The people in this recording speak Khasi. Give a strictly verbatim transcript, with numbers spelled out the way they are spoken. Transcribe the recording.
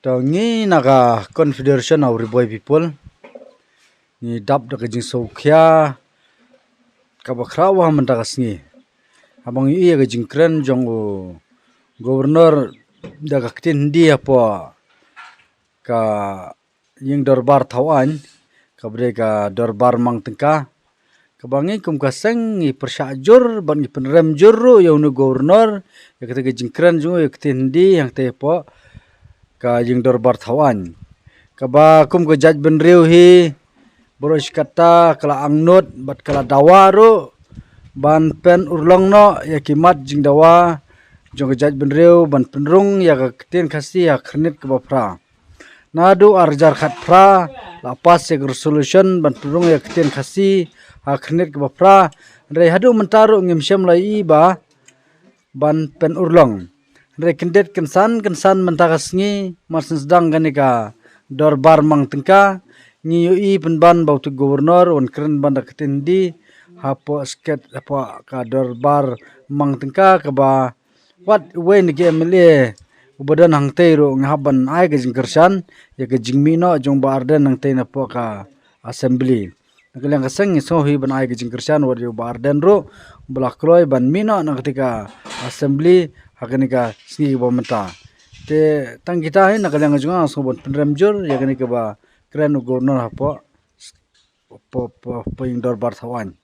To ngi na ka Confederation of Ri Bhoi People, ngi dap da ka jingsngewkhia kaba khraw ha mynta ka sngi. Haba ngi ïohi ïa ka jingkren jong u Governor da ka ktien Hindi hapoh ka ïing dorbar thaw aiñ, kaba dei ka dorbar mang tyngka. Kaba ngi kum ka seng ngi pyrshah jur, bad ngi pynrem jur ruh ïa une u Governor, ïa kata ka jingkren jong u ïa ka ktien Hindi, hangta hapoh ka ïing dorbar thaw aiñ. Kaba kum ka jaitbynriew hi, baroh shi katta ka la angnud, bad ka la dawa ruh, ban pynurlong noh ïa ki mat jingdawa jong ka jaitbynriew, ban pynrung ïa ka ktien Khasi ha khyrnit kaba phra. Naduh ar hajar khatphra, la pass ïa ka resolution ban pynrung ïa ka ktien Khasi ha khyrnit kaba phra. Hynrei haduh mynta ruh ngim shym la ïohi ba ban pynurlong. Hynrei kyndit kynsan kynsan mynta ka sngi, mar shen sdang kane ka dorbar mang tyngka, ngi ïohi pynban ba utu u Governor u wan kren ban da ka ktien Hindi hapoh sket, hapoh ka dorbar mang tyngka, kaba wat uwei na ki MLA uba don hangta ruh nga hap ban ai ka jingkyrshan ïa ka jingmih noh jong u Bah Ardent hangta napoh ka Assembly. Na ka liang ka seng ngi sngewbha ban ai ka jingkyrshan wat ïa u Bah Ardent ruh ba u la kloi ban mih noh na kata ka Assembly ha kane ka sngi kaba mynta. Te tang kita hi, na ka liang ka jong nga nga sngewbha ban pynrem jur ïa kane kaba kren u Governor hapoh, hapoh, hapoh, hapoh ïing dorbar thaw aiñ.